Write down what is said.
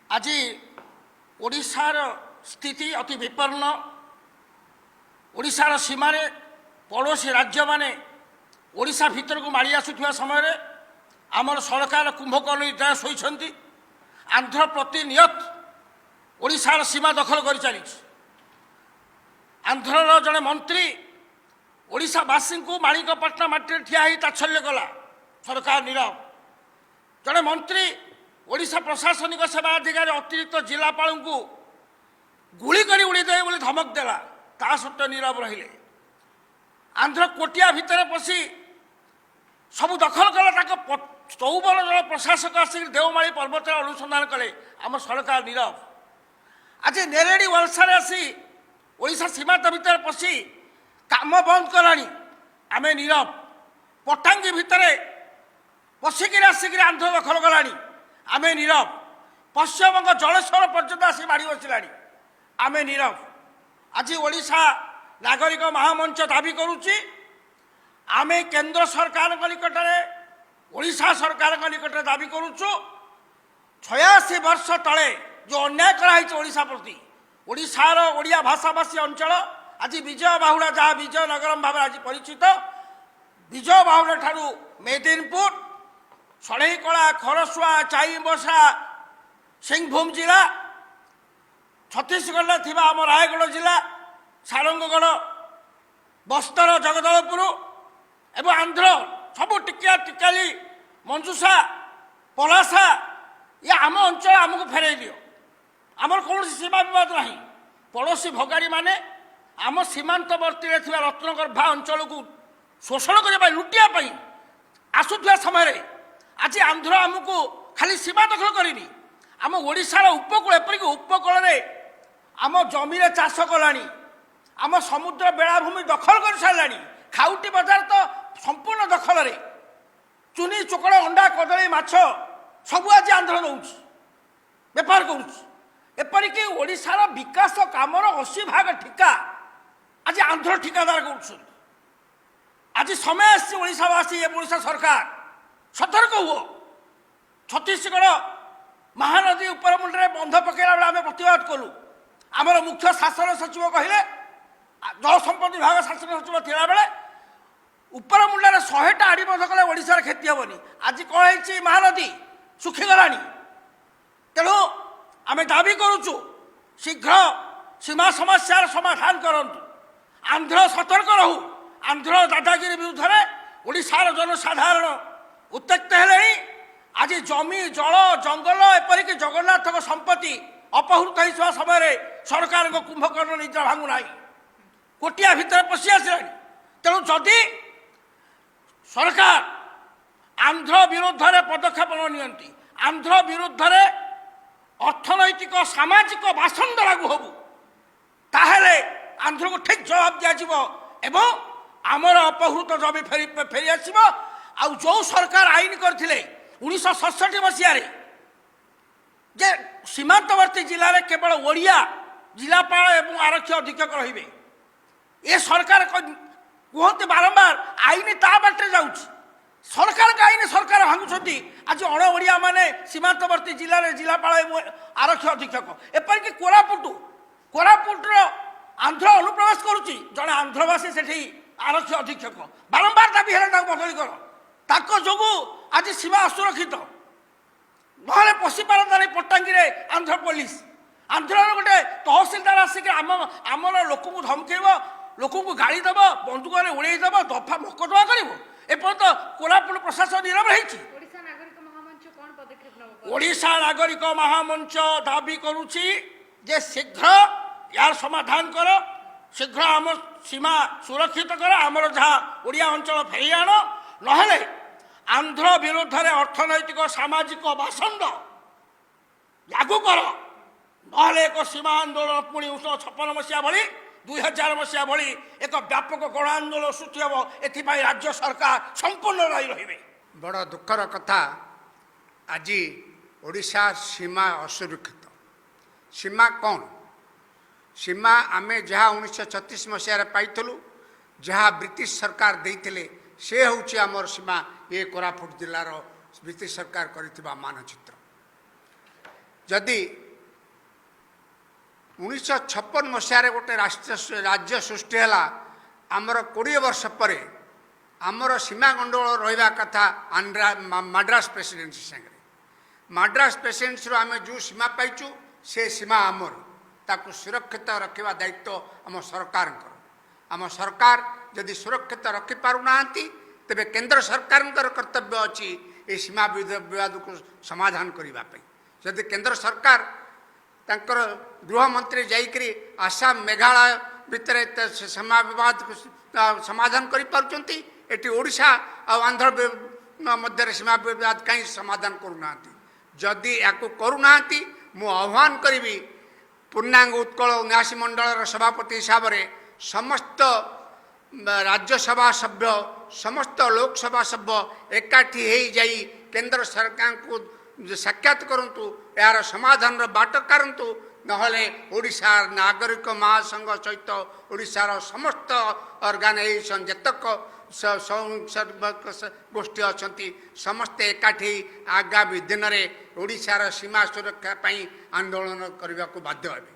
ଆଜି ଓଡ଼ିଶାର ସ୍ଥିତି ଅତି ବିପନ୍ନ। ଓଡ଼ିଶାର ସୀମାରେ ପଡ଼ୋଶୀ ରାଜ୍ୟମାନେ ଓଡ଼ିଶା ଭିତରକୁ ମାଡ଼ି ଆସୁଥିବା ସମୟରେ ଆମର ସରକାର କୁମ୍ଭକର୍ଣ୍ଣ ନିଦ୍ରାରେ ଶୋଇଛନ୍ତି। ଆନ୍ଧ୍ର ପ୍ରତିନିୟତ ଓଡ଼ିଶାର ସୀମା ଦଖଲ କରିଚାଲିଛି। ଆନ୍ଧ୍ରର ଜଣେ ମନ୍ତ୍ରୀ ଓଡ଼ିଶାବାସୀଙ୍କୁ ମାଣିକପାଟଣା ମାଟିରେ ଠିଆ ହେଇ ତାଚ୍ଛଲ୍ୟ କଲା, ସରକାର ନୀରବ। ଜଣେ ମନ୍ତ୍ରୀ ଓଡ଼ିଶା ପ୍ରଶାସନିକ ସେବା ଅଧିକାରୀ ଅତିରିକ୍ତ ଜିଲ୍ଲାପାଳଙ୍କୁ ଗୁଳି କରି ଉଡ଼େଇଦେବେ ବୋଲି ଧମକ ଦେଲା, ତା ସତ୍ତ୍ୱେ ନୀରବ ରହିଲେ। ଆନ୍ଧ୍ର କୋଟିଆ ଭିତରେ ପଶି ସବୁ ଦଖଲ କଲା। ତାଙ୍କ 54 ଜଣ ପ୍ରଶାସକ ଆସିକି ଦେଓମାଳି ପର୍ବତରେ ଅନୁସନ୍ଧାନ କଲେ, ଆମ ସରକାର ନୀରବ। ଆଜି ନେରେଡ଼ି ୱାଲସାରେ ଆସି ଓଡ଼ିଶା ସୀମାନ୍ତ ଭିତରେ ପଶି କାମ ବନ୍ଦ କଲାଣି, ଆମେ ନୀରବ। ପଟାଙ୍ଗୀ ଭିତରେ ପଶିକିରି ଆସିକିରି ଆନ୍ଧ୍ର ଦଖଲ କଲାଣି, ଆମେ ନୀରବ। ପଶ୍ଚିମବଙ୍ଗ ଜଳେଶ୍ୱର ପର୍ଯ୍ୟନ୍ତ ଆସି ମାଡ଼ି ବସିଲାଣି, ଆମେ ନୀରବ। ଆଜି ଓଡ଼ିଶା ନାଗରିକ ମହାମଞ୍ଚ ଦାବି କରୁଛି, ଆମେ କେନ୍ଦ୍ର ସରକାରଙ୍କ ନିକଟରେ, ଓଡ଼ିଶା ସରକାରଙ୍କ ନିକଟରେ ଦାବି କରୁଛୁ, 86 ବର୍ଷ ତଳେ ଯେଉଁ ଅନ୍ୟାୟ କରାହେଇଛି ଓଡ଼ିଶା ପ୍ରତି, ଓଡ଼ିଶାର ଓଡ଼ିଆ ଭାଷାଭାଷୀ ଅଞ୍ଚଳ ଆଜି ବିଜୟ ବାହୁଡ଼ା, ଯାହା ବିଜୟନଗରମ ଭାବରେ ଆଜି ପରିଚିତ, ବିଜୟ ବାହୁଡ଼ା ଠାରୁ ମେଦିନପୁର, ଷଢ଼େଇକଳା, ଖରସୁଆ, ଚାଇବସା, ସିଂଭୂମ ଜିଲ୍ଲା, ଛତିଶଗଡ଼ରେ ଥିବା ଆମ ରାୟଗଡ଼ ଜିଲ୍ଲା, ସାରଙ୍ଗଗଡ଼, ବସ୍ତର, ଜଗଦଳପୁର ଏବଂ ଆନ୍ଧ୍ର ସବୁ ଟିକିଆ, ଟିକାଲି, ମଞ୍ଜୁସା, ପଲାସା, ଇଏ ଆମ ଅଞ୍ଚଳ ଆମକୁ ଫେରାଇ ଦିଅ। ଆମର କୌଣସି ସୀମା ବିବାଦ ନାହିଁ। ପଡ଼ୋଶୀ ଭଗାରୀମାନେ ଆମ ସୀମାନ୍ତବର୍ତ୍ତୀରେ ଥିବା ରତ୍ନଗର୍ଭା ଅଞ୍ଚଳକୁ ଶୋଷଣ କରିବା ପାଇଁ, ଲୁଟିବା ପାଇଁ ଆସୁଥିବା ସମୟରେ ଆଜି ଆନ୍ଧ୍ର ଆମକୁ ଖାଲି ସୀମା ଦଖଲ କରିନି, ଆମ ଓଡ଼ିଶାର ଉପକୂଳ, ଏପରିକି ଉପକୂଳରେ ଆମ ଜମିରେ ଚାଷ କଲାଣି, ଆମ ସମୁଦ୍ର ବେଳାଭୂମି ଦଖଲ କରିସାରିଲାଣି। ଖାଉଟି ବଜାର ତ ସମ୍ପୂର୍ଣ୍ଣ ଦଖଲରେ। ଚୁନି, ଚୋକଡ଼, ଅଣ୍ଡା, କଦଳୀ, ମାଛ ସବୁ ଆଜି ଆନ୍ଧ୍ର ନେଉଛି, ବେପାର କରୁଛି। ଏପରିକି ଓଡ଼ିଶାର ବିକାଶ କାମର 80% ଠିକା ଆଜି ଆନ୍ଧ୍ର ଠିକାଦାର କରୁଛନ୍ତି। ଆଜି ସମୟ ଆସିଛି, ଓଡ଼ିଶାବାସୀ ଏବଂ ଓଡ଼ିଶା ସରକାର ସତର୍କ ହୁଅ। ଛତିଶଗଡ଼ ମହାନଦୀ ଉପର ମୁଣ୍ଡରେ ବନ୍ଧ ପକାଇଲା ବେଳେ ଆମେ ପ୍ରତିବାଦ କଲୁ। ଆମର ମୁଖ୍ୟ ଶାସନ ସଚିବ କହିଲେ, ଜଳ ସମ୍ପଦ ବିଭାଗ ଶାସନ ସଚିବ ଥିଲାବେଳେ, ଉପର ମୁଣ୍ଡରେ 100ଟା ଆଡ଼ି ବନ୍ଧ କଲେ ଓଡ଼ିଶାର କ୍ଷତି ହେବନି। ଆଜି କ'ଣ ହେଇଛି? ମହାନଦୀ ଶୁଖିଗଲାଣି। ତେଣୁ ଆମେ ଦାବି କରୁଛୁ, ଶୀଘ୍ର ସୀମା ସମସ୍ୟାର ସମାଧାନ କରନ୍ତୁ। ଆନ୍ଧ୍ର ସତର୍କ ରହୁ। ଆନ୍ଧ୍ର ଦାଦାଗିରି ବିରୁଦ୍ଧରେ ଓଡ଼ିଶାର ଜନସାଧାରଣ ଉତ୍ତ୍ୟକ୍ତ ହେଲେଣି। ଆଜି ଜମି, ଜଳ, ଜଙ୍ଗଲ, ଏପରିକି ଜଗନ୍ନାଥଙ୍କ ସମ୍ପତ୍ତି ଅପହୃତ ହୋଇଥିବା ସମୟରେ ସରକାରଙ୍କ କୁମ୍ଭକର୍ଣ୍ଣ ନିଦ୍ରା ଭାଙ୍ଗୁନାହିଁ। କୋଟିଆ ଭିତରେ ପଶି ଆସିଲାଣି। ତେଣୁ ଯଦି ସରକାର ଆନ୍ଧ୍ର ବିରୁଦ୍ଧରେ ପଦକ୍ଷେପ ନ ନିଅନ୍ତି, ଆନ୍ଧ୍ର ବିରୁଦ୍ଧରେ ଅର୍ଥନୈତିକ, ସାମାଜିକ ବାସନ୍ଦ ଲାଗୁ ହବୁ, ତାହେଲେ ଆନ୍ଧ୍ରକୁ ଠିକ୍ ଜବାବ ଦିଆଯିବ ଏବଂ ଆମର ଅପହୃତ ଜମି ଫେରି ଫେରି ଆସିବ। ଆଉ ଯେଉଁ ସରକାର ଆଇନ କରିଥିଲେ 1967 ମସିହାରେ ଯେ ସୀମାନ୍ତବର୍ତ୍ତୀ ଜିଲ୍ଲାରେ କେବଳ ଓଡ଼ିଆ ଜିଲ୍ଲାପାଳ ଏବଂ ଆରକ୍ଷୀ ଅଧୀକ୍ଷକ ରହିବେ, ଏ ସରକାର କୁହନ୍ତି ବାରମ୍ବାର ଆଇନ ତା ବାଟରେ ଯାଉଛି। ସରକାରଙ୍କ ଆଇନ ସରକାର ଭାଙ୍ଗୁଛନ୍ତି। ଆଜି ଅଣ ଓଡ଼ିଆ ମାନେ ସୀମାନ୍ତବର୍ତ୍ତୀ ଜିଲ୍ଲାରେ ଜିଲ୍ଲାପାଳ ଏବଂ ଆରକ୍ଷୀ ଅଧୀକ୍ଷକ। ଏପରିକି କୋରାପୁଟର ଆନ୍ଧ୍ର ଅନୁପ୍ରବେଶ କରୁଛି, ଜଣେ ଆନ୍ଧ୍ରବାସୀ ସେଠି ଆରକ୍ଷୀ ଅଧୀକ୍ଷକ। ବାରମ୍ବାର ଦାବି ହେଲେ ତାଙ୍କୁ ବଦଳି କର। ତାଙ୍କ ଯୋଗୁଁ ଆଜି ସୀମା ଅସୁରକ୍ଷିତ। ନହେଲେ ପଶି ପାରନ୍ତା ନାହିଁ ପଟ୍ଟାଙ୍ଗୀରେ ଆନ୍ଧ୍ର ପୋଲିସ। ଆନ୍ଧ୍ରର ଗୋଟେ ତହସିଲଦାର ଆସିକି ଆମର ଲୋକଙ୍କୁ ଧମକେଇବ, ଲୋକଙ୍କୁ ଗାଳି ଦେବ, ବନ୍ଧୁକରେ ଉଡ଼େଇ ଦେବ, ଦଫା ମକଦ୍ଦମା କରିବ, ଏପର୍ଯ୍ୟନ୍ତ କୋରାପୁଟ ପ୍ରଶାସନ ନୀରବ ହେଇଛି। ଓଡ଼ିଶା ନାଗରିକ ମହାମଞ୍ଚ କ'ଣ ପଦକ୍ଷେପ ନେବ? ଓଡ଼ିଶା ନାଗରିକ ମହାମଞ୍ଚ ଦାବି କରୁଛି ଯେ ଶୀଘ୍ର ଏହାର ସମାଧାନ କର, ଶୀଘ୍ର ଆମ ସୀମା ସୁରକ୍ଷିତ କର, ଆମର ଯାହା ଓଡ଼ିଆ ଅଞ୍ଚଳ ଫେରି ଆଣ। ନହେଲେ ଆନ୍ଧ୍ର ବିରୁଦ୍ଧରେ ଅର୍ଥନୈତିକ, ସାମାଜିକ ବାସନ୍ଦ ଲାଗୁ କର। ନହେଲେ ଏକ ସୀମା ଆନ୍ଦୋଳନ ପୁଣି 1956 ମସିହା ଭଳି, 2000 ମସିହା ଭଳି ଏକ ବ୍ୟାପକ ଗଣ ଆନ୍ଦୋଳନ ସୃଷ୍ଟି ହେବ। ଏଥିପାଇଁ ରାଜ୍ୟ ସରକାର ସମ୍ପୂର୍ଣ୍ଣ ଦାୟୀ ରହିବେ। ବଡ଼ ଦୁଃଖର କଥା, ଆଜି ଓଡ଼ିଶା ସୀମା ଅସୁରକ୍ଷିତ। ସୀମା କ'ଣ? ସୀମା ଆମେ ଯାହା 1936 ମସିହାରେ ପାଇଥିଲୁ, ଯାହା ବ୍ରିଟିଶ ସରକାର ଦେଇଥିଲେ, ସେ ହେଉଛି ଆମର ସୀମା। ଏ କୋରାପୁଟ ଜିଲ୍ଲାର ବ୍ରିଟିଶ ସରକାର କରିଥିବା ମାନଚିତ୍ର। ଯଦି 1956 ମସିହାରେ ଗୋଟେ ରାଷ୍ଟ୍ର ରାଜ୍ୟ ସୃଷ୍ଟି ହେଲା, ଆମର 20 ବର୍ଷ ପରେ ଆମର ସୀମା ଗଣ୍ଡଗୋଳ ରହିବା କଥା ଆନ୍ଧ୍ରା ମାଡ୍ରାସ ପ୍ରେସିଡେନ୍ସି ସାଙ୍ଗରେ। ମାଡ୍ରାସ ପ୍ରେସିଡେନ୍ସିରୁ ଆମେ ଯେଉଁ ସୀମା ପାଇଛୁ, ସେ ସୀମା ଆମର। ତାକୁ ସୁରକ୍ଷିତ ରଖିବା ଦାୟିତ୍ୱ ଆମ ସରକାରଙ୍କର। ଆମ ସରକାର ଯଦି ସୁରକ୍ଷିତ ରଖିପାରୁନାହାନ୍ତି, ତେବେ କେନ୍ଦ୍ର ସରକାରଙ୍କର କର୍ତ୍ତବ୍ୟ ଅଛି ଏ ସୀମା ବିବାଦକୁ ସମାଧାନ କରିବା ପାଇଁ। ଯଦି କେନ୍ଦ୍ର ସରକାର ତାଙ୍କର ଗୃହମନ୍ତ୍ରୀ ଯାଇକରି ଆସାମ ମେଘାଳୟ ଭିତରେ ସେ ସୀମା ବିବାଦକୁ ସମାଧାନ କରିପାରୁଛନ୍ତି, ଏଠି ଓଡ଼ିଶା ଆଉ ଆନ୍ଧ୍ର ମଧ୍ୟରେ ସୀମା ବିବାଦ କାହିଁ ସମାଧାନ କରୁନାହାନ୍ତି? ଯଦି ୟାକୁ କରୁନାହାନ୍ତି, ମୁଁ ଆହ୍ୱାନ କରିବି ପୂର୍ଣ୍ଣାଙ୍ଗ ଉତ୍କଳ ନ୍ୟାସୀ ମଣ୍ଡଳର ସଭାପତି ହିସାବରେ ସମସ୍ତ ରାଜ୍ୟସଭା ସଭ୍ୟ, ସମସ୍ତ ଲୋକସଭା ସଭ୍ୟ ଏକାଠି ହେଇଯାଇ କେନ୍ଦ୍ର ସରକାରଙ୍କୁ ସାକ୍ଷାତ କରନ୍ତୁ, ଏହାର ସମାଧାନର ବାଟ କାଢ଼ନ୍ତୁ। ନହେଲେ ଓଡ଼ିଶା ନାଗରିକ ମହାସଂଘ ସହିତ ଓଡ଼ିଶାର ସମସ୍ତ ଅର୍ଗାନାଇଜେସନ୍, ଯେତକ ଗୋଷ୍ଠୀ ଅଛନ୍ତି, ସମସ୍ତେ ଏକାଠି ଆଗାମୀ ଦିନରେ ଓଡ଼ିଶାର ସୀମା ସୁରକ୍ଷା ପାଇଁ ଆନ୍ଦୋଳନ କରିବାକୁ ବାଧ୍ୟ ହେବେ।